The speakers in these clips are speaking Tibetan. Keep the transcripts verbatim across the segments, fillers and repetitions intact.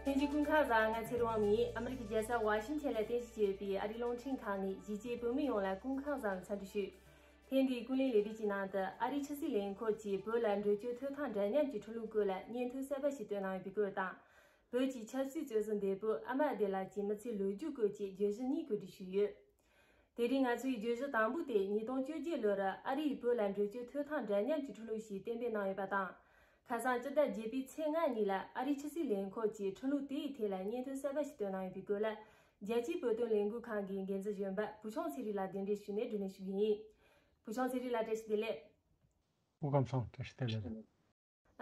ལྷན་རྒྱས་སྐུ་ཁམས་བཟང་། ང་ཚེ་རིང་དབང་མོ་ཡིན། ཨ་མི་རི་ཀའི་རྒྱལ་ས་ཝ་ཤིང་ཊོན་ལ་རྟེན་གཞི་བྱས་ཡོད་པའི་ཨ་རིའི་རླུང་འཕྲིན་ཁང་ནས་གཞིས་བྱེས་བོད་མི་ཡོངས་ལ་སྐུ་ཁམས་བཟང་འཚམས་འདྲི་ཞུ། ཐེངས་འདིའི་ཀུན་གླེང་ལེ་ཚན་གྱི་ནང་དུ་ཨ་རིའི་ཕྱི་སྲིད་ལས་ཁུངས་ཀྱིས་བོད་ལ་འགྲོ་སྐྱོད་ཐོབ་ཐང་འདྲ་མཉམ་གྱི་ཁྲིམས་ལུགས་སྐོར་ལ་སྙན་ཐོ་གསར་པ་ཞིག་བཏོན་གནང་ཡོད་པའི་སྐོར་དང་། བོད་ཀྱི་ཆབ་སྲིད་བཙོན་ཟུར་འདས་པོ་ཨ་མ་བདེ་ལགས་ཀྱི་མི་ཚེའི་ལོ་རྒྱུས་སྐོར་གྱི་བརྗོད་གཞི་གཉིས་གོ་སྒྲིག་ཞུས་ཡོད། དེ་རིང་ང་ཚོའི་བརྗོད་གཞི་དང་པོ་དེ་ཉིས་སྟོང་བཅོ་བརྒྱད་ལོར་ཨ་རིས་བོད་ལ་འགྲོ་སྐྱོད་ཐོབ་ཐང་འདྲ་མཉམ་གྱི་ཁྲིམས་ལུགས་ཤིག་གཏན་འབེབས་གནང་ཡོད་པ་དང་། ཁ་སང་སྤྱི་ཟླ་བརྒྱད་པའི་ཚེས་ལྔ་ཉིན་ལ་ཨ་རིའི་ཕྱི་སྲིད་ལས་ཁུངས་ཀྱིས་ཁྲིམས་ལུགས་དེའི་ཐད་ལ་སྙན་ཐོ་གསར་པ་ཞིག་བཏོན་གནང་ཡོད་པའི་སྐོར་ལ། རྒྱལ་སྤྱིའི་བོད་དོན་ལས་འགུལ་ཁང་གི་འགན་འཛིན་གཞོན་པ་བུ་ཆུང་ཚེ་རིང་ལགས་གདན་འདྲེན་ཞུས་ནས་བགྲོ་གླེང་ཞུ་གི་ཡིན། བུ་ཆུང་ཚེ་རིང་ལགས་བཀྲ་ཤིས་བདེ་ལེགས། སྐུ་ཁམས་བཟང་། བཀྲ་ཤིས་བདེ་ལེགས།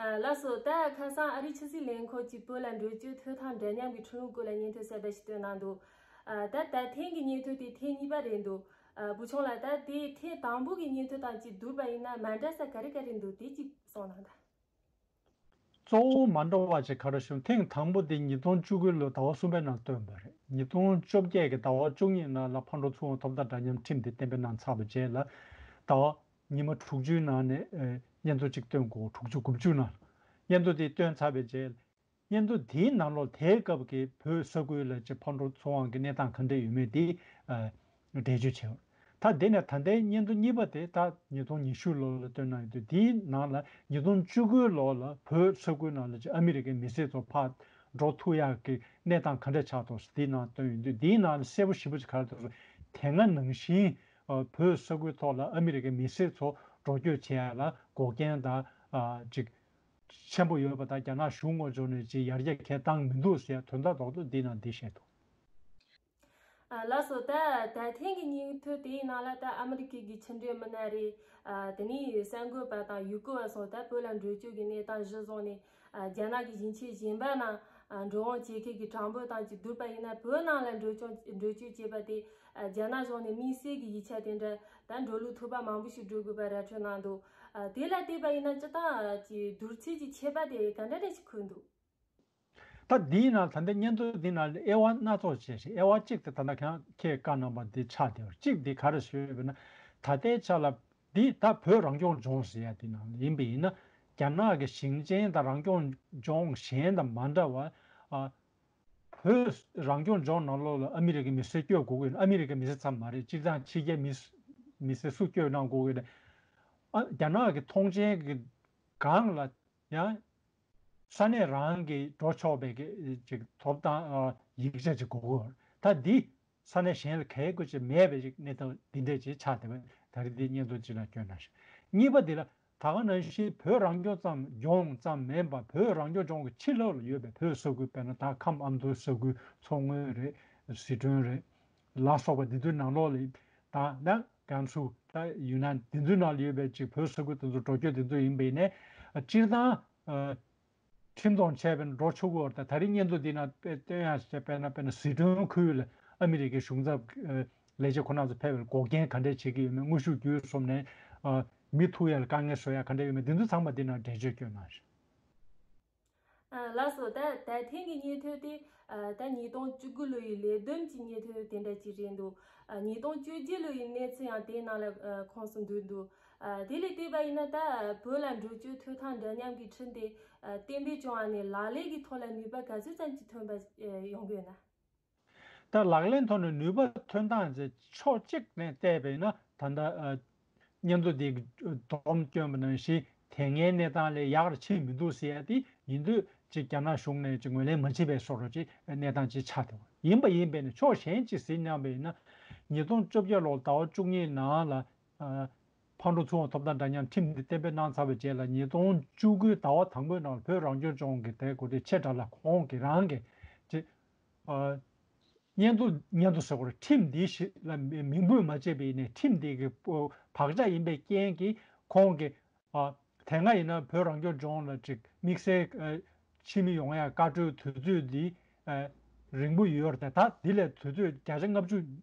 ཨ། ལགས་སོ། ད་ཁ་སང་ཨ་རིའི་ཕྱི་སྲིད་ལས་ཁུངས་ཀྱིས་བོད་ལ་འགྲོ་སྐྱོད་ཐོབ་ཐང་འདྲ་མཉམ་གྱི་ཁྲིམས་ལུགས་སྐོར་ལ་སྙན་ཐོ་གསར་པ་ཞིག་བཏོན་གནང་འདུག་ཨ། ད་ད་ཐེངས་ཀྱི་སྙན་ཐོ་དེ་ཐེངས་གཉིས་པ་རེད་འདུག་ཨ། བུ་ཆུང་ལགས། ད་དེ་ཐེངས་དང་པོ་གི་སྙན་ཐོ་དང་གཅིག་བསྡུར་བ་ཡིན་ན་མ་འདྲ་ས་ག་རེ་ག་རེ་འདུག་དེ་གཅིག་གསུངས་གནང་དང་། གཙོ་བོ་མ་འདྲ་བ་ཅིག་ག་རེ་ཞུ། ཐེངས་དང་པོ་དེ་ཉིས་སྟོང་བཅུ་དགུ་ལོའི་ཟླ་བ་གསུམ་པའི་ནང་བཏོན་པ་རེད། ཉིས་སྟོང་བཅོ་བརྒྱད་ཀྱི་ཟླ་བ་བཅུ་གཉིས་ནང་ལ་ཕར་འགྲོ་ཚུར་འོང་ཐོབ་ཐང་འདྲ་མཉམ་ཁྲིམས་དེ་གཏན་འབེབས་གནང་ཚར་བའི་རྗེས་ལ། ཟླ་བ་ཉི་མ་དྲུག་ཅུའི་ནང་ནས་ཨེ་སྙན་ཐོ་གཅིག་བཏོན་དགོས། དྲུག་ཅུ་དགུ་བཅུ་ནང་ལ་སྙན་ཐོ་དེ་བཏོན་ཚར་བའི་རྗེས་ལ། སྙན་ཐོ་དེའི་ནང་ལོགས་དེའི་སྐབས་ཀྱི་བོད་ས་ཁུལ་ལ་ཅིག་ཕར་འགྲོ་ཚུར་འོང་གི་གནས་སྟངས་ག་འདྲ་ཡོད་མེད་དེ་ཨ་འགྲེལ་བརྗོད་བྱས་ཡོད། ད་དེ་ནས་ད་ལྟའི་སྙན་ཐོ་གཉིས་པ་དེ་ད་ཉིས་སྟོང་ཉི་ཤུ་ལོ་ལ་བཏོན་གནང་ཡོད་དུས། དེའི་ནང་ལ་ཉིས་སྟོང་བཅུ་དགུ་ལོ་ལ་བོད་ས་ཁུལ་ནང་ལ་ཅིག་ཨ་མི་རི་ཀའི་མི་སེར་ཚོ་ཕར་འགྲོ་ཐུབ་ཡག་གི་གནས་སྟངས་ག་འདྲ་ཆགས་འདུག་དེའི་ནང་བཏོན་ཡོད་དུས། དེའི་ནང་ལ་གསལ་པོ་ཞེ་པོ་ཅིག་ག་རེ་འདུག་ཟེར། དེ་སྔ་ནང་བཞིན་ཨ་བོད་ས་ཁུལ་ཐོག་ལ་ཨ་མི་རི་ཀའི་མི་སེར་ཚོ་འགྲོ་སྐྱོད་བྱེད་ཡག་ལ་འགོག་རྐྱེན་དང་ཨ་ཅིག་ཆེན་པོ་ཡོད་པ་དང་། རྒྱ་ནག་གཞུང་ངོས་ཕྱོགས་ནས་ཅིག་ཡར་རྒྱས་གང་ཡང་བཏང་མི་འདུག་ཟེར་དོན་དག་རྡོག་རྡོག་འདི་ནང་འདི་བཤད་འདུག་ཨ། ལགས་སོ། ད་ད་ཐེངས་ཀྱི་སྙན་ཐོ་དེའི་ནང་ལ་ད་ཨ་མི་རི་ཀའི་གི་ཕྱི་འབྲེལ་མི་སྣ་རེད། ཨ། དེ་ནས་གསར་འགོད་པ་དང་ཡུལ་སྐོར་བ་སོགས་ད་བོད་ལ་འགྲོ་སྐྱོད་ཀྱི་གནས་སྟངས་གཞིར་བཟུང་ནས། ཨ། རྒྱ་ནག་གི་ཞིང་ཆེན་གཞན་པ་ནང་ཨ་འགྲོ་འོང་བྱེད་མཁན་གྱི་གྲངས་འབོར་དང་ཅིག་བསྡུར་བ་ཡིན་ན། བོད་ནང་ལ་འགྲོ་སྐྱོད་འགྲོ་སྐྱོད་བྱེད་པ་དེ། ཨ། རྒྱ་ནག་གཞུང་ནས་དམིགས་བསལ་གྱི་ཡིག་ཆ་དེ་འདྲ་ད་འགྲོ་ལུགས་ཐོབ་པ་མང་པོ་ཞིག་སྤྲོད་དགོས་པ་ར་འཕྲོད་གནང་འདུག་ཨ། དེ་ལ་བལྟས་པ་ཡིན་ན་སྤྱིར་བཏང་གི་བསྡུར་ཚད་ཀྱི་ཁྱད་པར་དེ་ག་འདྲ་འདྲ་ཞིག་འཁོད་འདུག་ད་འདིའི་ནང་ད་ལྟ་སྙན་ཐོ་འདི་ནང་དབྱེ་བ་སྣ་ཚོགས་བྱས་ཤིང་། དབྱེ་བ་གཅིག་དེ་ད་ལྟ་ཁྱེད་ཁྱེད་བཀའ་གནང་བ་འདི་ཆགས་བསྡད་པ། གཅིག་འདི་ག་རེ་ཞུས་པ་ན། ད་ལྟའི་ཆ་ལ་འདི་ད་བོད་རང་སྐྱོང་ལྗོངས་ཟེར་ཡ་འདི་ནང་ཡིན་པ་ཡིན་ན། རྒྱ་ནག་གི་ཞིང་ཆེན་དང་རང་སྐྱོང་ལྗོངས་གཞན་དང་མ་འདྲ་བར། ཨ། བོད་རང་སྐྱོང་ལྗོངས་ནང་ལོགས་ལ་ཨ་མི་རི་ཀའི་མི་སེར་སྐྱོད་དགོས་ཀྱི་ཡོད། ཨ་མི་རི་ཀའི་མི་སེར་ཙམ་མ་རེད། སྤྱིར་བཏང་ཕྱི་རྒྱལ་མི་མི་སེར་སུ་སྐྱོད་གནང་དགོས་ཀྱི་ཡོད། ཨ། རྒྱ་ནག་གི་ཐོངས་མཆན་གྱི་སྒང་ལ་ཡང་ས་གནས་རང་གིས་འགྲོ་ཆོག་པའི་གི་ཅིག་ཐོབ་ཐང་ཨ་ཡིག་ཆ་ཅིག་དགོས་ཀྱི་ཡོད། ད་འདི་ས་གནས་གཞན་ལ་གལ་དགོས་ཅིག་མེད་པའི་ཅིག་གནས་སྟངས་འདི་འདྲས་ཅིག་ཆགས་བསྡད་པ། ད་རེས་འདི་སྙན་ཐོ་ཅིག་ལ་བསྐྱོན་གནང་ཞིང་། གཉིས་པ་འདི་ལ། ད་ག་ནང་བཞིན་བོད་རང་སྐྱོང་ལྗོངས་ཙམ་མིན་པར། བོད་རང་སྐྱོང་ལྗོངས་ཀྱི་ཕྱི་ལོགས་ལ་ཡོད་པའི་བོད་ས་ཁུལ། དཔེར་ན་ད་ཁམས་ཨ་མདོའི་ས་ཁུལ། མཚོ་སྔོན་རེད། ཟི་ཁྲོན་རེད། ལ་སོགས་པ་འདི་ཚོའི་ནང་ལོགས་ལ། ད་ནི་ཀན་སུའུ། ད་ཡུན་ནན། འདི་ཚོའི་ནང་ལ་ཡོད་པའི་ཅིག་བོད་ས་ཁུལ་དེ་ཚོ་འགྲོ་སྐྱོད་དེ་ཚོ་ཡིན་པ་ཡིན་ནའི། སྤྱིར་བཏང་ཨ་ཁྲིམས་སྐྱོང་བྱས་པའི་འགྲོ་ཆོག་གི་ཡོད་རེད། ད་ད་རེས་སྙན་ཐོ་འདི་ནང་དཔེ་བཏོན་ཡག་བྱས། དཔེར་ན་དཔེར་ན་ཟི་ཁྲོན་ཁུལ་ལ་ཨ་མི་རི་ཀའི་གཞུང་ཚབ་ཨ་ལས་བྱེད་ཁོ་ན་ཚོ་ཕེབས་པའི་འགོག་རྐྱེན་ག་འདྲས་བྱེད་ཀྱི་ཡོད་མེད། དངོས་ཤུགས་བརྒྱུད་གསུམ་ནས་ཨ་མི་ཐུག་ཡག་ལ་དཀའ་ངལ་བཟོ་ཡག་ག་འདྲས་ཡོད་མེད། འདི་ཚོ་ཚང་མ་འདི་ནང་འགྲེལ་བརྗོད་བསྐྱོན་གནང་ཞིང་། ཨ། ལགས་སོ། ད་ད་ཐེངས་ཀྱི་སྙན་ཐོ་དེ་ཨ་ད་ཉིས་སྟོང་བཅུ་དགུ་ལོ་ཡི་ལས་བསྡོམས་ཀྱི་སྙན་ཐོ་དེ་འདྲ་ཅིག་རེད་འདུག་ཨ། ཉིས་སྟོང་བཅོ་བརྒྱད་ལོ་ཡི་གནས་ཚུལ་ཡང་དེའི་ནང་ལ་ཨ་ཁོངས་སུ་འདུས་འདུག་ཨ། དེ་ལས་བལྟས་པ་ཡིན་ན། ད་བོད་ལ་འགྲོ་སྐྱོད་ཐོབ་ཐང་འདྲ་མཉམ་གྱི་ཁྲིམས་དེ་ཨ་གཏན་འབེབས་བྱུང་བ་ནས་ལག་ལེན་གྱི་ཐོག་ལ་ནུས་པ་ག་ཚོད་ཙམ་ཅིག་ཐོན་པ་ཨ་ཡོང་གི་ཡོད་ན། ད་ལག་ལེན་ཐོག་ནས་ནུས་པ་ཐོན་སྟངས་ཟེར་ཕྱོགས་གཅིག་ནས་བལྟས་པ་ཡིན་ན། ད་ལྟ་ཨ་སྙན་ཐོ་འདི་གི་སྒྲོམ་བསྐྱོན་པ་ནང་བཞིན་དེ་སྔའི་གནས་སྟངས་ལས་ཡག་རུ་ཕྱིན་མི་འདུག་ཟེར་ཡ་དེ་ཡིན་དུས། ཅིག་རྒྱ་ནག་གཞུང་ནས་ཅིག་ངོས་ལེན་མ་བྱེད་པའི་བཟོ་འདྲ་ཅིག་གནས་སྟངས་ཅིག་ཆགས་འདུག་ཡིན་པ་ཡིན་པས་ནས་ཕྱོགས་གཞན་ཅིག་གཟིགས་སྙམ་པ་ཡིན་ན། ཉིས་སྟོང་བཅོ་བརྒྱད་ལོར་ཟླ་བ་བཅུ་གཉིས་ནང་ལ་ཨ་ཕར་འགྲོ་ཚུར་འོང་ཐོབ་ཐང་འདྲ་མཉམ་ཁྲིམས་འདི་གཏན་འབེབས་གནང་ཚར་བའི་རྗེས་ལ། ཉིས་སྟོང་བཅུ་དགུའི་ཟླ་བ་དང་པོའི་ནང་ལ་བོད་རང་སྐྱོང་ལྗོངས་ཀྱི་དེ་གོ་དེ་ཆེ་དྲགས་ལ་ཁོང་གི་རང་གི་ཅིག་ཨ་སྙན་ཐོ། སྙན་ཐོ་ཟེར་དགོས་རེད། ཁྲིམས་འདི་ཞིག་ལ་མིང་འབོད་མ་བྱས་པ་ཡིན་ནའི། ཁྲིམས་འདི་གི་བག་ཆགས་ཡིན་པའི་རྐྱེན་གྱིས་ཁོང་གིས་ཨ་དེ་སྔ་ཡིན་ན་བོད་རང་སྐྱོང་ལྗོངས་ལ་ཅིག་དམིགས་བསལ་ཨ་ཕྱི་མི་ཡོང་ཡ་བཀའ་འཁྲོལ་དུས་ཚོད་འདི་ཨ་རིང་པོ་ཡོད་རེད། ད་འདི་ལས་དུས་ཚོད་བརྒྱ་ཆ་ལྔ་བཅུ་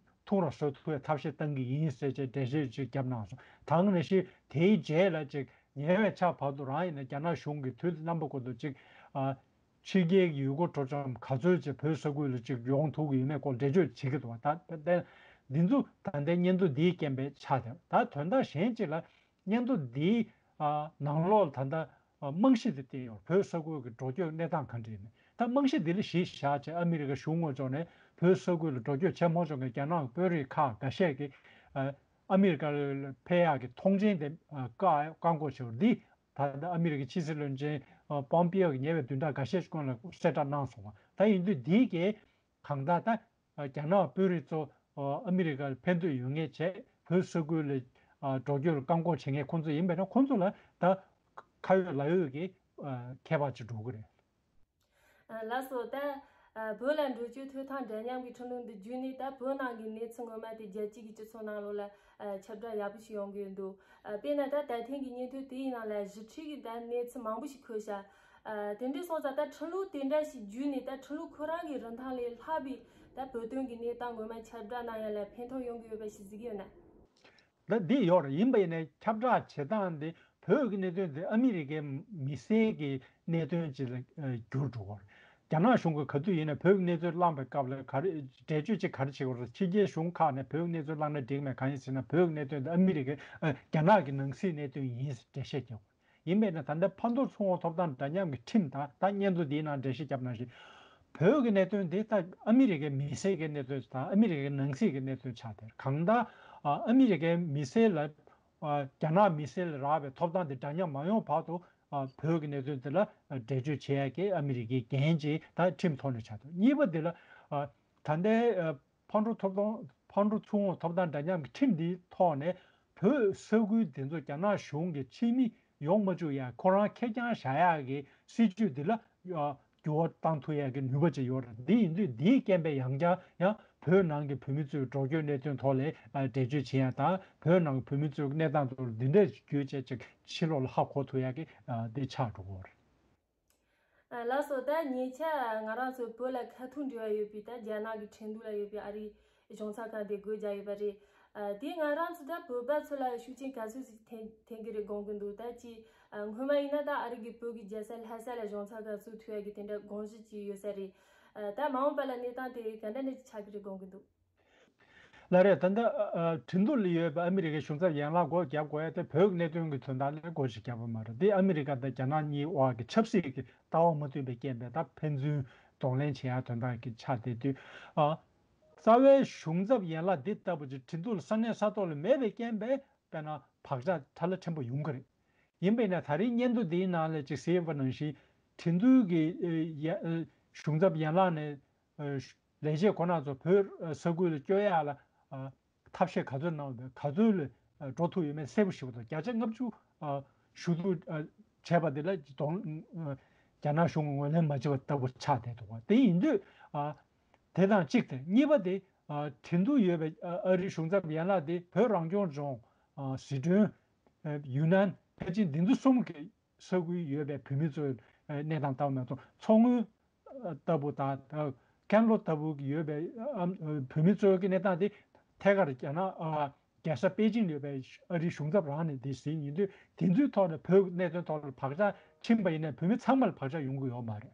ཐུང་ར་བཟོ་ཐུབ་ཡ་ཐབས་ཤེས་གཏང་གི་ཡིན་ཟེར་བྱས་འགྲེལ་བཤད་ཅིག་བརྒྱབ་གནང་སོང་། ད་ག་ནང་བཞིན་དེའི་རྗེས་ལ་ཅིག་ཉེ་བའི་ཆར་བར་དུ་རང་ཡིན་ན་རྒྱ་ནག་གཞུང་གིས་དུས་རྣམ་པ་ཀུན་ཏུ་ཅིག་ཨ་ཕྱི་རྒྱལ་གྱི་ཡུལ་སྐོར་སྤྲོ་འཆམ་ག་ཚོད་ཅིག་བོད་ས་ཁུལ་ལ་ཅིག་ཡོང་ཐུབ་ཀྱི་ཡོད་མེད་སྐོར་འགྲེལ་བརྗོད་བྱེད་ཀྱི་འདུག་བ། ད་ད་ད་འདི་ཚོ་ད་ལྟའི་སྙན་ཐོ་འདིའི་རྐྱེན་པས་ཆགས་ཏེ། ད་དོན་དག་གཞན་ཅིག་ལ་སྙན་ཐོ་འདིའི་ཨ་ནང་ལོགས་ལ་ད་ལྟ་ཨ་རྨང་གཞི་དེ་བཏིང་ཡོད། བོད་ས་ཁུལ་གྱི་འགྲོ་སྐྱོད་གནས་སྟངས་ག་འདྲ་ཡིན་མིན། ད་ ད་རྨང་གཞི་འདི་ལ་གཞི་བཞག་བྱས་ཨ་མི་རི་ཀ་གཞུང་ངོས་ཕྱོགས་ནས་བོད་ས་ཁུལ་ལ་འགྲོ་སྐྱོད་བྱེད་མ་ཆོག་མཁན་རྒྱ་ནག་དཔོན་རིགས་ཁག་འགའ་ཤས་ཀྱིས་ཨ་ཨ་མི་རི་ཀ་ལ་ཕེབས་ཡག་གི་ཐོངས་མཆན་དེ་ཨ་བཀག་བཀག་འགོག་བྱས་པ་འདི་ད་ལྟ་ཨ་མི་རི་ཀའི་ཕྱི་སྲིད་བློན་ཆེན་ཨ་པོམ་པེ་ཨོ་གིས་ཉེ་བའི་བདུན་ཕྲག་འགའ་ཤས་ཤིག་སྔོན་ལ་གསལ་བསྒྲགས་གནང་སོང་བ། ད་ཡིན་དུས་འདི་གས་གང་ལྟར་ད་རྒྱ་ནག་དཔོན་རིགས་ཚོ་ཨ་མི་རི་ཀར་ཕན་ཐོགས་ཡོད་མཁན་བྱས་བོད་ས་ཁུལ་ལ་ཨ་འགྲོ་སྐྱོད་ལ་བཀག་འགོག་བྱེད་མཁན་ཁོང་ཚོ་ཡིན་པས་ན་ཁོང་ཚོ་ལ་ད་ཁ་ཡོད་ལག་ཡོད་ཀྱི་ཨ་ཁྱད་པར་ཅིག་འགྲོ་གི་རེད། ཨ་ལགས་སོ། ད་ཨ་བོད་ལ་འགྲོ་སྐྱོད་ཐོབ་ཐང་འདྲ་མཉམ་གྱི་ཁྲིམས་ལུགས་འདི་བརྒྱུད་ནས་ད་བོད་ནང་གི་གནས་ཚུལ་ངོ་མ་དེ་རྒྱལ་སྤྱི་གི་སྤྱི་ཚོགས་ནང་ལོགས་ལ་ཨ་ཁྱབ་བསྒྲགས་ཡག་པོ་ཞིག་ཡོང་གི་ཡོད་འདུག་ཨ་དཔེར་ན་ད་ད་ཐེངས་ཀྱི་སྙན་ཐོ་དེའི་ནང་ལ་ཞིབ་ཕྲའི་གི་ད་གནས་ཚུལ་མང་པོ་ཞིག་འཁོད་ཤག་ཨ་དེ་འདྲ་སོང་ཙང་ད་ཁྲིམས་ལུགས་དེ་འདྲ་ཞིག་བརྒྱུད་ནས་ད་ཁྲིམས་ལུགས་ཁོ་རང་གི་རིན་ཐང་ལས་ལྷག་པའི་ད་བོད་དོན་གྱི་གནས་སྟངས་ངོ་མ་ཁྱབ་བསྒྲགས་གནང་ཡ་ལ་ཕན་ཐོགས་ཡོང་གི་ཡོད་པ་ཞིག་གཟིགས་ཀྱི་ཡོད་ན། ད་འདི་ཡོད་རེད། ཡིན་པ་ཡིན་ནའི་ཁྱབ་བསྒྲགས་བྱེད་སྟངས་འདི་བོད་ཀྱི་གནད་དོན་འདི་ཨ་མི་རི་ཀའི་མི་སེར་གྱི་གནད་དོན་ཅིག་ལ་ཨ་བསྒྱུར་འགྲོ་གི་རེད། རྒྱ་ནག་གཞུང་གིས་ག་དུས་ཡིན་ན་བོད་ཀྱི་གནས་ཚུལ་བླངས་པའི་སྐབས་ལ་ག་རེ་འགྲེལ་བརྗོད་ཅིག་ག་རེ་བྱེད་དགོས་རེད། ཕྱི་རྒྱལ་གཞུང་ཁག་ནས་བོད་ཀྱི་གནས་ཚུལ་བླངས་ན་འགྲིག་མེད། གང་ཡིན་ཟེར་ན་བོད་ཀྱི་གནད་དོན་འདི་ཨ་མི་རི་ཀའི་ཨ་རྒྱ་ནག་གི་ནང་སྲིད་གནད་དོན་ཡིན་ཟེར་འགྲེལ་བཤད་རྒྱག་དགོས། ཡིན་པས་ན་ད་ལྟ་ཕར་འགྲོ་ཚུར་འོང་ཐོབ་ཐང་འདྲ་མཉམ་གྱི་ཁྲིམས་དང་ད་སྙན་ཐོ་འདིའི་ནང་འགྲེལ་བཤད་བརྒྱབ་ནང་བཞིན། བོད་ཀྱི་གནད་དོན་འདི་ད་ཨ་མི་རི་ཀའི་མི་སེར་གྱི་གནད་དོན་དང་ཨ་མི་རི་ཀའི་ནང་སྲིད་ཀྱི་གནད་དོན་ཆགས་བསྡད། གང་ལྟར་ཨ་ཨ་མི་རི་ཀའི་མི་སེར་ལ་ཨ་རྒྱ་ནག་མི་སེར་ལ་རག་པའི་ཐོབ་ཐང་དེ་འདྲ་མཉམ་མ་ཡོང་བར་དུ་ཨ་བོད་ཀྱི་གནད་དོན་དེ་ལ་འགྲེལ་བརྗོད་བྱེད་ཡ་གི་ཨ་མི་རི་ཀའི་འགན་ཅིག་ད་ཁྲིམས་ཐོག་ནས་ཆགས་འདུག་གཉིས་པ་དེ་ལ་ཨ་ད་ལྟའི་ཨ་ཕར་འགྲོ་ཐོབ་ཐང་ཕར་འགྲོ་ཚུར་འོང་ཐོབ་ཐང་འདྲ་མཉམ་གྱི་ཁྲིམས་འདིའི་ཐོག་ནས་བོད་ས་ཁུལ་དེ་ཚོ་རྒྱ་ནག་གཞུང་གི་ཕྱི་མི་ཡོང་མ་བཅུག་ཡ་ཁོ་རང་ཁེར་རྐྱང་བཞག་ཡག་གི་སྲིད་ཇུས་འདི་ལ་ཨ་འགྱུར་བ་བཏང་ཐུབ་ཡག་གི་ནུས་པ་ཅིག་ཡོད་རེད། འདི་ཡིན་དུས་འདིའི་རྐྱེན་པས་ཡང་བསྐྱར་ཡང་བོད་ནང་གི་བོད་མི་ཚོའི་འགྲོ་སྐྱོད་གནད་དོན་ཐོག་ལ་ཨ་འགྲེལ་བརྗོད་བྱེད་ཡ་དང་བོད་ནང་གི་བོད་མི་ཚོའི་གནས་སྟངས་ཐོག་ལ་འདི་འདྲས་བརྒྱུད་བྱས་ཅིག་ཕྱི་ལོགས་ལ་ཧ་གོ་ཐུབ་ཡག་གི་ཨ་འདི་ཆགས་འགྲོ་གི་ཡོད་རེད། ཨ་ལགས་སོ། ད་ཉེ་ཆར་ང་རང་ཚོ་བོད་ལ་ཁ་ཐུག་འབྲེལ་བ་ཡོད་པའི་ད་རྒྱ་ནག་གི་ཁྲིན་ཏུའུ་ལ་ཡོད་པའི་ཨ་རིའི་གཞུང་ཚབ་ཁང་དེ་སྒོ་རྒྱག་ཡོད་པ་རེད། ཨ་དེས་ང་རང་ཚོ་ད་བོད་པ་ཚོ་ལ་ཤུགས་རྐྱེན་ག་ཚོད་ཅིག་ཐེབས་ཐེབས་ཀྱི་རེད་དགོངས་ཀྱི་འདུག་ད་ཅི་ཨ་སྔོན་མ་ཡིན་ན་ད་ཨ་རི་གི་བོད་ཀྱི་རྒྱལ་ས་ལྷ་ས་ལ་གཞུང་ཚབ་ཁང་བཙུགས་ཐུབ་ཡ་གི་དེ་འདྲ་དགོངས་གཞི་ཅིག་ཡོད་ས་རེད། ཨ་ད་མ་འོངས་པ་ལ་གནས་སྟངས་དེ་ག་འདྲ་འདྲ་ཅིག་ཆགས་ཀྱི་རེད་དགོངས་ཀྱི་འདུག་ལགས་རེད། ད་ལྟ་ཨ་ཁྲིན་ཏུའུ་ལ་ཡོད་པའི་ཨ་མི་རི་ཀའི་གཞུང་ཚབ་ཡན་ལག་སྒོ་བརྒྱབ་དགོས་ཡ་དེ་བོད་ཀྱི་གནད་དོན་གྱི་དོན་དག་ལ་སྒོ་ཞིག་བརྒྱབ་པ་མ་རེད། འདི་ཨ་མི་རི་ཀ་དང་རྒྱ་ནག་གཉིས་དབར་གྱི་ཆབ་སྲིད་ཀྱི་ལྟ་བ་མ་མཐུན་པའི་རྐྱེན་པས་ད་ཕན་ཚུན་གདོང་ལེན་བྱེད་ཡ་དོན་དག་གི་ཆགས་བསྡད་དུས། ཨ་རྩ་བའི་གཞུང་ཚབ་ཡན་ལག་འདི་ལྟ་བུ་ཅིག་ཁྲིན་ཏུའུ་ལ་ས་གནས་ས་ཐོག་ལ་མེད་པའི་རྐྱེན་པས་དཔེར་ན་བག་ཆགས་ཕྲ་ལ་ཕྲན་བུ་ཡོང་གི་རེད། ཡིན་པས་ན་ད་རེས་སྙན་ཐོ་འདིའི་ནང་ལ་ཅིག་གསལ་བ་ནང་བཞིན་ཁྲིན་ཏུའུ་གི་ཨ་ཡ་ཨ་གཞུང་ཚབ་ཡན་ལག་ནས་ཨ་ལས་བྱེད་ཁོ་ན་ཚོ་བོད་ཨ་ས་ཁུལ་ལ་བསྐྱོད་ཡག་ལ་ཨ་ཐབས་ཤེས་ག་ཚོད་གནང་བ་དང་ག་ཚོད་ལ་ཨ་འགྲོ་ཐུབ་ཡོད་མེད་གསལ་པོ་ཞིག་འདུག་བརྒྱ་ཆ་ལྔ་བཅུ་ཨ་ཞུ་གཏུག་ཨ་བྱས་པ་དེ་ལ་གདོང་ཨ་རྒྱ་ནག་གཞུང་གིས་ངོས་ལེན་མ་བྱས་པ་ལྟ་བུ་ཆགས་བསྡད་འདུག་བ། དེ་ཡིན་དུས་ཨ་དེ་དང་གཅིག་དེ། གཉིས་པ་དེ་ཨ་ཁྲིན་ཏུའུ་ཡོད་པའི་ཨ་ཨ་རིའི་གཞུང་ཚབ་ཡན་ལག་དེ་བོད་རང་སྐྱོང་ལྗོངས་ཨ་ཟི་ཁྲོན་ཨ་ཡུན་ནན་ཕལ་ཆེར་འདི་ཚོ་གསུམ་གྱི་ས་ཁུལ་ཡོད་པའི་བོད་མི་ཚོའི་ཨ་གནས་སྟངས་ལྟ་བུ་མ་གཏོགས་མཚོ་སྔོན་ལྟ་བུ་དང་ཀན་ལྷོ་ལྟ་བུ་ཡོད་པའི་ཨ་བོད་མི་ཚོའི་གི་གནས་སྟངས་དེ་ཐད་ཀར་རྒྱ་ནག་ཨ་རྒྱལ་ས་པེ་ཅིང་ལ་ཡོད་པའི་ཨ་རིའི་གཞུང་ཚབ་རང་ནས་འདི་ཟིན་ཡིན་དུས་དེ་ཚོའི་ཐོག་ནས་བོད་ཀྱི་གནད་དོན་ཐོག་ལ་བག་ཆགས་ཕྱིན་པ་ཡིན་ན་བོད་མི་ཚང་མ་ལ་བག་ཆགས་ཡོང་གི་ཡོད་མ་རེད།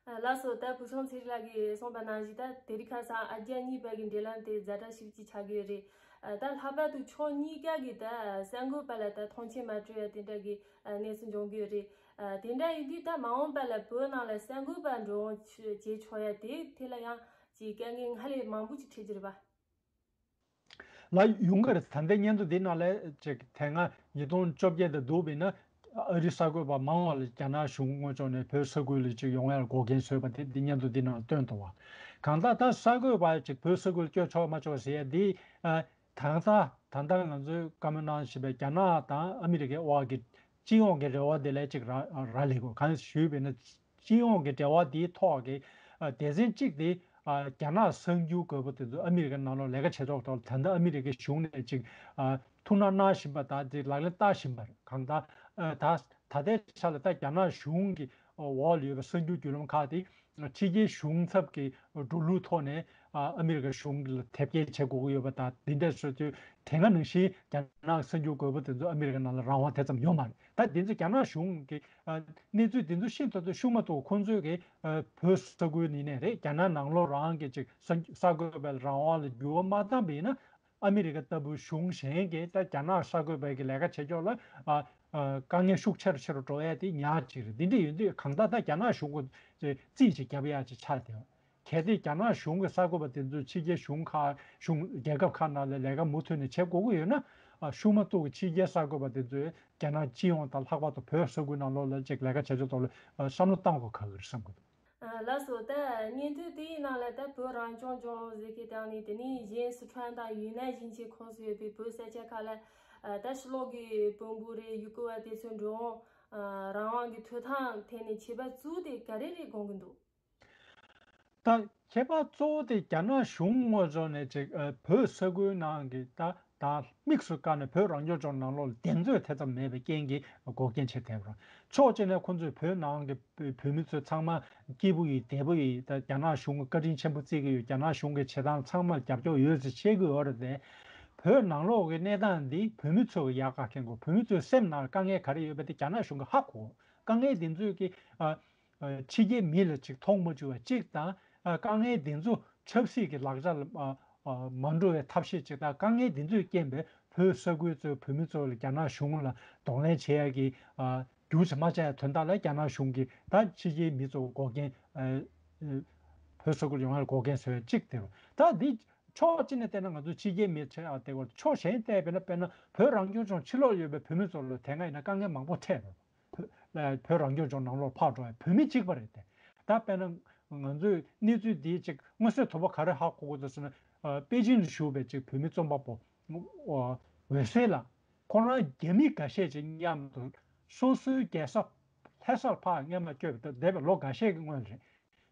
ཨ་ལགས་སོ། ད་ཕུལ་བྱུང་ཚེ་རིང་ལགས་ཀྱིས་གསུངས་པ་ནང་བཞིན་ད་དེ་རིང་ཁ་སང་ཨ་རྒྱ་གཉིས་བར་གྱི་འབྲེལ་ལམ་དེ་ཛ་དྲག་ཞེ་པོ་ཅིག་ཆགས་ཀྱི་ཡོད་རེད། ཨ་ད་ལྷག་པར་དུ་ཕྱོགས་གཉིས་ཀ་གིས་ད་གསར་འགོད་པ་ལ་ད་ཐོངས་མཆན་མ་སྤྲོད་ཡ་དེ་འདྲ་གི་ཨ་གནས་ཚུལ་འབྱུང་གི་ཡོད་རེད། ཨ་དེ་འདྲ་ཡིན་དུས་ད་མ་འོངས་པ་ལ་བོད་ནང་ལ་གསར་འགོད་པ་འགྲོ་འོང་བྱེད་ཆོག་ཡ་དེ་དེ་ལ་ཡང་ཅིག་དཀའ་ངལ་སྔར་ལས་མང་པོ་ཅིག་འཕྲད་ཀྱི་རེད་པ། ལ་ཡོང་གི་རེད། ད་ལྟའི་སྙན་ཐོ་འདི་ནང་ལ་ཅིག་དེ་སྔ་ཉིས་སྟོང་བཅོ་བརྒྱད་དང་བསྡུར་བ་ཡིན་ན་ཨ་རིའི་གསར་འགོད་པ་མང་བ་ལ་རྒྱ་ནག་གཞུང་ངོས་ཕྱོགས་ནས་བོད་ས་ཁུལ་ལ་ཅིག་ཡོང་ཡར་འགོག་རྐྱེན་བཟོས་པ་དེ་འདི་སྙན་ཐོ་འདི་ནང་ལ་སྟོན་འདུག་བ། གང་ལྟར་ད་གསར་འགོད་པ་ཅིག་བོད་ས་ཁུལ་བསྐྱོད་ཆོག་མ་ཆོག་ཟེར་ཡ་འདི་ཨ་ད་ལྟ་ད་ལྟ་ང་ཚོས་བཀའ་མོལ་གནང་བཞིན་པའི་རྒྱ་ནག་དང་ཨ་མི་རི་ཀའི་དབར་གྱི་སྤྱི་ཡོངས་ཀྱི་འབྲེལ་བ་དེ་ལ་ཅིག་རག་རག་ལས་དགོས། གང་ཞུས་པ་ཡིན་ན། སྤྱི་ཡོངས་ཀྱི་འབྲེལ་བ་དེའི་ཐོག་གི་ཨ་སྡེ་ཚན་གཅིག་དེ་ཨ་རྒྱ་ནག་གསར་འགྱུར་འགོད་པ་དེ་ཚོ་ཨ་མི་རི་ཀའི་ནང་ལོགས་ལས་ཀ་བྱེད་ཐོག་ཐོག་ད་ལྟ་ཨ་མི་རི་ཀའི་གཞུང་ནས་ཅིག་ཨ་ཐུགས་སྣང་གནང་བཞིན་པ་དང་དེ་ལག་ལེན་བསྟར་བཞིན་པ་རེད། གང་ལྟར་ཨ་ད་ད་ལྟའི་ཆ་ལ་ད་རྒྱ་ནག་གཞུང་གི་འོག་ལ་ཡོད་པའི་གསར་འགྱུར་བརྒྱུད་ལམ་ཁག་དེ་ཕྱི་རྒྱལ་གཞུང་ཚབ་ཀྱི་འགྲོ་ལུགས་ཐོག་ནས་ཨ་ཨ་མི་རི་ཀ་གཞུང་ལ་དེབ་སྐྱེལ་བྱེད་དགོས་ཀྱི་ཡོད་པ་དང་འདི་འདྲ་སོ་སོའི་དེ་སྔ་ནང་བཞིན་རྒྱ་ནག་གསར་འགྱུར་འགོད་པ་དེ་ཚོ་ཨ་མི་རི་ཀ་ནང་ལ་རང་དབང་དེ་ཙམ་ཡོད་མ་རེད། ད་འདི་ཚོ་རྒྱ་ནག་གཞུང་གི་ཨ་གནས་ཚུལ་འདི་ཚོ་ཤིན་ཏུ་ཏུ་ཤུགས་མ་གཏོགས་ཁོང་ཚོས་ཀྱི་ཨ་བོད་ས་ཁུལ་ནི་ནས་རེད། རྒྱ་ནག་ནང་ལོགས་རང་གི་ཅིག་གསར་གསར་འགོད་པའི་རང་དབང་ལ་འགྱུར་བ་མ་བཏང་པ་ཡིན་ན་ཨ་མི་རི་ཀ་ལྟ་བུ་གཞུང་གཞན་གྱིས་ད་རྒྱ་ནག་གསར་འགོད་པའི་གི་ལས་ཀ་བྱེད་ཕྱོགས་ལ་ཨ་ ཨ་དཀའ་ངལ་ཤུགས་ཆེ་རུ་ཆེ་རུ་འགྲོ་ཡ་དེ་ཉག་གཅིག་རེད། འདི་འདྲ་ཡོད་དུས་གང་ལྟར་ད་རྒྱ་ནག་གཞུང་གི་རྩིས་ཅིག་རྒྱབ་ཡ་ཅིག་ཆགས་བསྡད་ཡོད། གལ་ཏེ་རྒྱ་ནག་གཞུང་གི་གསར་འགོད་པ་དེ་ཚོས་ཕྱི་རྒྱལ་གཞུང་ཁག་གཞུང་རྒྱལ་ཁབ་ཁག་ནང་ལ་ལས་ཀ་མུ་མཐུད་ནས་བྱེད་དགོས་ཀྱི་ཡོད་ན། ཨ་ཤུགས་མ་གཏོགས་ཀྱི་ཕྱི་རྒྱལ་གསར་འགོད་པ་དེ་ཚོས་རྒྱ་ནག་སྤྱི་ཡོངས་དང་ལྷག་པར་དུ་བོད་ས་ཁུལ་ནང་ལོགས་ལ་ཅིག་ལས་ཀ་བྱ་རྒྱུ་ཐོག་ལ་ཨ་བསམ་བློ་གཏང་དགོས་ག་གི་རེད་བསམ་གི་འདུག། ལགས་སོ། ད་སྙན་ཐོ་དེའི་ནང་ལ་ད་བོད་རང་སྐྱོང་ལྗོངས་ཟེར་མཁན་དང་ནི་དེ་ནས་གཞན་སི་ཁྲོན་དང་ཡུན་ནན་ཞིང་ཆེན་ཁོངས་སུ་ཡོད་པའི་བོད་ས་ཆ་ཁག་ལ་ད་ཕྱི་ལོགས་ཀྱི་བོད་འབོར་རེད། ཡུལ་སྐོར་བ་དེ་ཚོའི་འགྲོ་འོང་རང་དབང་གི་ཐོབ་ཐང་ཐད་ནས་ཁྱད་པར་གཙོ་བོ་དེ་ག་རེ་རེད་དགོངས་ཀྱི་འདུག། ད་ཁྱད་པར་གཙོ་བོ་དེ་རྒྱ་ནག་གཞུང་ངོས་ཕྱོགས་ནས་ཅིག་ཨ་བོད་ས་ཁུལ་ནང་གི་ད་ད་དམིགས་སུ་བཀར་ནས་བོད་རང་སྐྱོང་ལྗོངས་ནང་ལོགས་ལ་གདེང་ཚོད་དེ་ཙམ་མེད་པའི་རྐྱེན་གྱིས་འགོག་རྐྱེན་ཆེ་བསྡད་པ་རེད། ཕྱོགས་གཅིག་ནས་ཁོང་ཚོས་བོད་ནང་གི་བོད་བོད་མི་ཚོ་ཚང་མ་སྐྱིད་པོ་ཡིན་བདེ་པོ་ཡིན། ད་རྒྱ་ནག་གཞུང་གི་བཀའ་དྲིན་ཆེན་པོ་བརྩི་གི་ཡོད། རྒྱ་ནག་གཞུང་གི་བྱེད་སྟངས་ཚང་མར་རྒྱབ་སྐྱོར་ཡོད་ཟེར་བཤད་གི་ཡོད་རེད་དེ། བོད་ནང་ལོགས་ཀྱི་གནས་སྟངས་འདི་བོད་མི་ཚོ་གི་ཡག་ག་མཁྱེན་དགོས། བོད་མི་ཚོའི་སེམས་ནང་དཀའ་ངལ་ག་རེ་ཡོད་པ་དེ་རྒྱ་ནག་གཞུང་གིས་ཧ་གོ། དཀའ་ངལ་འདི་ཚོས་ཀྱི་ཨ། ཕྱི་རྒྱལ་མི་ལ་ཅིག་མཐོང་མ་བཅུག་པ་གཅིག་དང་། དཀའ་ངལ་འདི་ཚོ་ཆབ་སྲིད་ཀྱི་ལག་ཆ་ལ་མ་འགྲོ་བའི་ཐབས་ཤེས་ཅིག་དང་། དཀའ་ངལ་འདི་ཚོའི་རྐྱེན་པས་བོད་ས་ཁུལ་ཚོའི་བོད་མི་ཚོ་ལ་རྒྱ་ནག་གཞུང་ལ་གདོང་ལེན་བྱེད་ཡ་གི་རྒྱུ་ཆ་མ་ཆགས་ཡ་དོན་དག་ལ་རྒྱ་ནག་གཞུང་གིས་ད་ཕྱི་རྒྱལ་མི་ཚོ་འགོག་རྐྱེན། བོད་ས་ཁུལ་ཡོང་ཡ་ལ་འགོག་རྐྱེན་བཟོ་ཡ་གཅིག་དེ་རེད། ད་འདི་ཕྱོགས་གཅིག་ནས་བལྟས་ན་ང་ཚོ་ཕྱི་རྒྱལ་མི་ཆེ་བ་དེ་བར་ཕྱོགས་གཞན་བལྟས་པས་ན། དཔེར་ན་བོད་རང་སྐྱོང་ལྗོངས་ཕྱི་ལོགས་ཡོད་པའི་བོད་མི་ཚོ་ལ་དེ་སྔ་ཡིན་ན་དཀའ་ངལ་མང་པོ་འཕྲད་ཡོད། བོད་རང་སྐྱོང་ལྗོངས་ནང་ལོགས་ཕར་འགྲོ་བའི་བོད་མི་གཅིག་པ་རེད་དེ། ད་དཔེར་ན་ང་ཚོས་གནས་ཚུལ་འདིའི་ཅིག་མངོན་གསལ་དོད་པོ་ག་རེ་ཧ་གོ་དགོས་འདུག་ཟེར་ན། པེ་ཅིང་དུ་བཞུགས་པའི་ཅིག་བོད་མི་རྩོམ་པ་པོ་འོད་ཟེར་ལགས། ཁོ་རང་རྒྱ་མི་འགའ་ཤས་ཅིག་མཉམ་དུ་སོ་སོའི་རྒྱལ་ས་ལྷ་སར་ཕར་སྔོན་མ་བསྐྱོད་པ་དང་། འདས་པའི་ལོ་འགའ་ཤས་ཀྱི་སྔོན་རེད།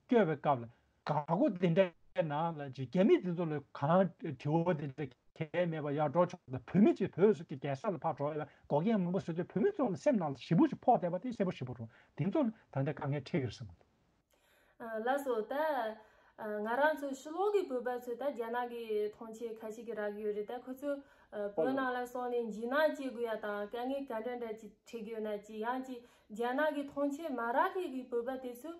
བསྐྱོད་པའི་སྐབས་ལ་འགག་སྒོ་དེ་འདྲའི་ནང་ལ་ཅིག་རྒྱ་མི་དེ་ཚོ་ལ་གང་དྲི་བ་དེ་འདྲ་གང་ཡང་མེད་པར་ཡར་འགྲོ་ཆོག་དང་། བོད་མི་ཅིག་བོད་ཀྱི་རྒྱལ་ས་ལ་ཕར་འགྲོ་ཡ་ལ་འགོག་རྐྱེན་མང་པོ་བཟོས་ཏེ་བོད་མི་ཚོ་ལ་སེམས་ནང་ལ་ཞེ་པོ་ཅིག་ཕོག་བསྡད་པ་དེ་གསལ་པོ་ཞེ་པོ་རེད། དེ་ཚོ་ལ་ད་ལྟ་དཀའ་ངལ་འཕྲད་ཀྱི་རེད་བསམ་གྱི་འདུག། ལགས་སོ། ད་ང་རང་ཚོ་ཕྱི་ལོགས་ཀྱི་བོད་པ་ཚོས་ད་རྒྱ་ནག་གི་ཐོངས་མཆན་ཁ་ཤས་ཀྱིས་རག་གི་ཡོད་རེད། ད་ཁོ་ཚོས་བོད་ནང་ལ་སོང་ནས་འཇིགས་སྣང་སྐྱེ་དགོས་ཡ་དང་དཀའ་ངལ་ག་འདྲ་འདྲ་ཅིག་འཕྲད་ཀྱི་ཡོད་ན། ཅིག་ཡང་ཅིག་རྒྱ་ནག་གི་ཐོངས་མཆན་མ་རག་མཁན་གྱི་བོད་པ་དེ་ཚོ་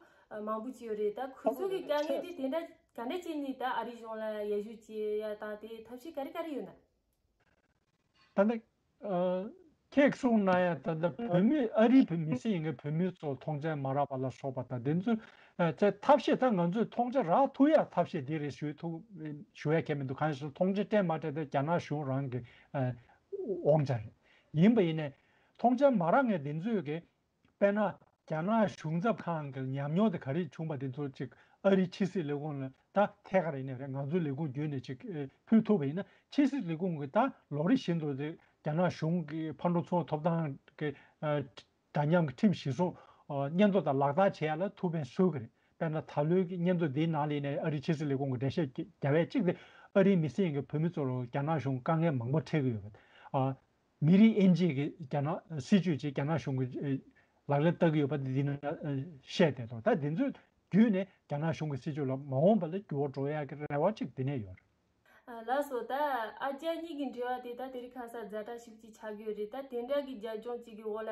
མང་པོ་ཅིག་ཡོད་རེད། ད་ཁོ་ཚོ་གི་དཀའ་ངལ་དེ་དེ་འདྲ་ག་འདྲ་བྱས་ནས་ད་ཨ་རི་གཞུང་ལ་ཡར་ཞུ་བྱེད་ཡ་དང་དེ་ཐབས་ཤེས་ག་རེ་ག་རེ་ཡོད་ན། ད་ནི་ཁྱེད་གསུངས་གནང་ཡ་ད་ལྟ་བོད་མི་ཨ་རིའི་བོད་མི་སེར་ཡིན་མཁན་བོད་མི་ཚོ་ཐོངས་མཆན་མ་རག་པ་ལ་སོགས་པ་དང་དེ་ཚོ་ཚེ་ཐབས་ཤེས་ད་ང་ཚོས་ཐོངས་མཆན་རག་ཐུབ་ཡ་ཐབས་ཤེས་འདི་རེད་ཞུ་ཐུབ་ཞུ་ཡ་གལ་མི་འདུག། གང་ཡིན་ཟེར་ན་ཐོངས་མཆན་སྤྲད་མ་སྤྲད་དེ་རྒྱ་ནག་གཞུང་རང་གི་དབང་ཆ་རེད། ཡིན་པ་ཡིན་ནའི་ཐོངས་མཆན་མ་རག་མཁན་དེ་ཚོས་གི་དཔེར་ན་རྒྱ་ནག་གཞུང་ཚབ་ཁང་གི་ཉམས་མྱོང་དེ་ག་རེ་བྱུང་པ་དེ་ཚོ་ཅིག་ཨ་རིའི་ཕྱི་སྲིད་ལས་ཁུངས་ལ་ད་ཐད་ཀར་ཡིན་ནའི་རེད། ང་ཚོའི་ལས་ཁུངས་བརྒྱུད་ནས་ཅིག་ཕུལ་ཐུབ་པ་ཡིན་ན། ཕྱི་སྲིད་ལས་ཁུངས་ཀྱིས་ད་ལོ་རེ་བཞིན་དུ་དེ་རྒྱ་ནག་གཞུང་གི་ཕར་འགྲོ་ཚུར་འགྲོ་ཐོབ་ཐང་གི་འདྲ་མཉམ་གྱི་ཁྲིམས་གཞིར་བཟུང་སྙན་ཐོ་དང་ལག་བསྟར་བྱེད་ཡ་ལ་ཐུགས་ཕན་གསོས་ཀྱི་རེད། དཔེར་ན་ད་ལོའི་སྙན་ཐོ་འདིའི་ནང་ལ་ཡིན་ནའི་ཨ་རིའི་ཕྱི་སྲིད་ལས་ཁུངས་ཀྱིས་འགྲེལ་བཤད་རྒྱབ་པ་གཅིག་དེ་ཨ་རིའི་མི་སེར་ཡིན་མཁན་བོད་མི་ཚོར་རྒྱ་ནག་གཞུང་དཀའ་ངལ་མང་པོ་འཕྲད་ཀྱི་ཡོད་པ། མི་རིགས་དབྱེ་འབྱེད་ཀྱི་རྒྱ་ནག་སྲིད་བྱུས་ཅིག་རྒྱ་ནག་གཞུང་གིས་ལག་ལེན་བསྟར་གྱི་ཡོད་པ་དེ་འདི་ནས་བཤད་བསྡད་དོ། ད་དེ་ཚོའི་བརྒྱུད་ནས་རྒྱ་ནག་གཞུང་གི་སྲིད་བྱུས་ལ་མ་འོངས་པ་ལ་འགྱུར་བ་འགྲོ་ཡག་གི་རེ་བ་ཅིག་དེ་ནས་ཡོད་རེད། ལགས་སོ། ད་ཨ་རྒྱ་གཉིས་ཀྱི་འབྲེལ་བ་དེ་ད་དེ་རིང་ཁ་སང་ཛ་དྲག་ཞིག་ཅིག་ཆགས་ཀྱི་ཡོད་རེད། ད་དེ་འདྲ་གི་རྒྱབ་ལྗོངས་ཅིག་གི་འོག་ལ་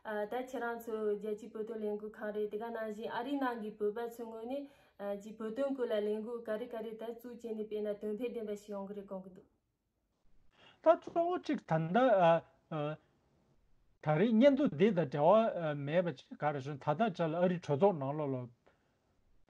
ད་ཁྱེད་རང་ཚོ་རྒྱལ་སྤྱིའི་བོད་དོན་ལས་འགུལ་ཁང་རེད། དེ་ག་ནང་བཞིན་ཨ་རིའི་ནང་གི་བོད་པ་ཚོའི་ངོས་ནས་ཅིག་བོད་དོན་སྐོར་ལ་ལས་འགུལ་ག་རེ་ག་རེ་ད་བཙུགས་བྱས་ནས་སྤེལ་ན་དོན་ཕན་ལྡན་པ་ཞིག་ཡོང་གི་རེད་དགོངས་ཀྱི་འདུག། ད་གཙོ་བོ་གཅིག་ད་ལྟ་ཨ་ཨ་ད་རེས་སྙན་ཐོ་འདི་དང་འབྲེལ་བ་ཨ་མེད་པ་ཅིག་ག་རེ་ཟེར་ན། ད་ལྟ་ཆ་ལ་ཨ་རིའི་གྲོས་ཚོགས་ནང་ལོགས་ལ་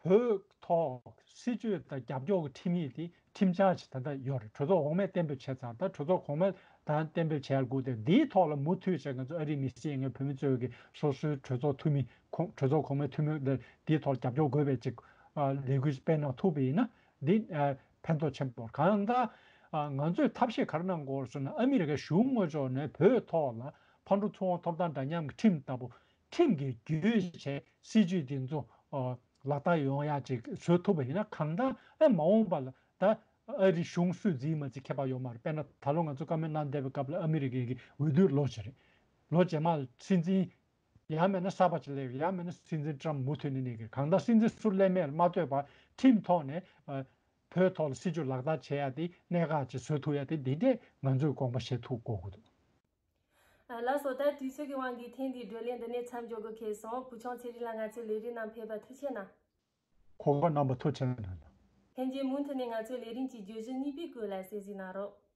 བོད་ཐོག་སྲིད་བྱུས་དང་རྒྱབ་སྐྱོར་གྱི་ཁྲིམས་ཡིག་དེ་ཁྲིམས་འཆར་ཅིག་ད་ལྟ་ཡོད་རེད། གྲོས་ཚོགས་འོག་མས་གཏན་འབེབས་བྱས་ཚར། ད་གྲོས་ཚོགས་གོང་མས་ད་གཏན་འབེབས་བྱས་དགོས་ཏེ། འདིའི་ཐོག་ལ་མུ་མཐུད་བྱས་ང་ཚོ་ཨ་རིའི་མི་སེར་ཡིན་མཁན་བོད་མི་ཚོས་ཀྱི་སོ་སོའི་གྲོས་ཚོགས་འཐུས་མི་ཁོང་གྲོས་ཚོགས་གོང་མའི་འཐུས་མི་འདི་འདིའི་ཐོག་ལ་རྒྱབ་སྐྱོར་དགོས་པའི་ཅིག་ཨ་ལས་འགུལ་སྤེལ་གནང་ཐུབ་པ་ཡིན་ན། འདི་ཨ་ཕན་ཐོགས་ཆེན་པོ། གང་ལྟར་ཨ་ང་ཚོས་ཐབས་ཤེས་ག་རེ་གནང་དགོས་ཟེར་ན། ཨ་མི་རི་ཀའི་གཞུང་ངོས་ཕྱོགས་ནས་བོད་ཐོག་ལ་ཕར་འགྲོ་ཚུར་འོང་ཐོབ་ཐང་འདྲ་མཉམ་གྱི་ཁྲིམས་ལྟ་བུ་ཁྲིམས་ཀྱི་བརྒྱུད་བྱས་སྲིད་བྱུས་འདི་ཚོ་ཨ་ལག་བསྟར་ཡོང་ཡག་ཅིག་བཟོ་ཐུབ་པ་ཡིན་ན། གང་ལྟར་ཨ་མ་འོངས་པ་ལ་ད་ཨ་རི་གཞུང་སུས་འཛིན་མ་འཛིན་ཁྱད་པར་ཡོད་མ་རེད། དཔེར་ན་ད་ལོ་ང་ཚོ་བཀའ་མོལ་གནང་བསྡད་པའི་སྐབས་ལ་ཨ་མི་རི་ཀའི་གི་འོས་བསྡུ་ལོ་གཅིག་རེད། ལོ་རྗེས་མ་སྲིད་འཛིན་ཡང་མིན་ན་གསར་པ་ཅིག་སླེབས། ཡང་མིན་ན་སྲིད་འཛིན་ཊམ་མུ་མཐུད་ནས་གནས་ཀྱི། གང་ལྟར་སྲིད་འཛིན་སུ་སླེབས་མིན་མ་ལྟོས་པར་ཁྲིམས་ཐོག་ནས་ཨ་བོད་ཐོག་ལ་སྲིད་བྱུས་ལག་བསྟར་བྱེད་ཡ་དེ་གནད་འགག་ཅིག་བཟོ་ཐུབ་ཡ་དེ་འདི་འདྲས་ང་ཚོས་དགོངས་པ་བཞེས་ཐུབ་དགོས་ཀྱི་འདུག། ལགས་སོ། ད་དུས་ཚོད་ཀྱི་དབང་གིས་ཐེངས་འདིའི་བགྲོ་གླེང་འདི་ནས་མཚམས་འཇོག་དགོས་ཁེལ་སོང་། བུ་ཆུང་ཚེ་རིང་ལགས་ང་ཚོའི་ལས་རིམ་ནང་ཕེབས་པར་ཐུགས་རྗེ་གནང་། གོ་སྐབས་གནང་བར་ཐུགས་རྗེ་གནང་། ལྷན་རྒྱས་མུ་མཐུད་ནས་ང་ཚོའི་ལས་རིམ་གྱི་བརྗོད་གཞི་གཉིས་པའི་སྐོར་ལ་གསན་གཟིགས་གནང་རོགས།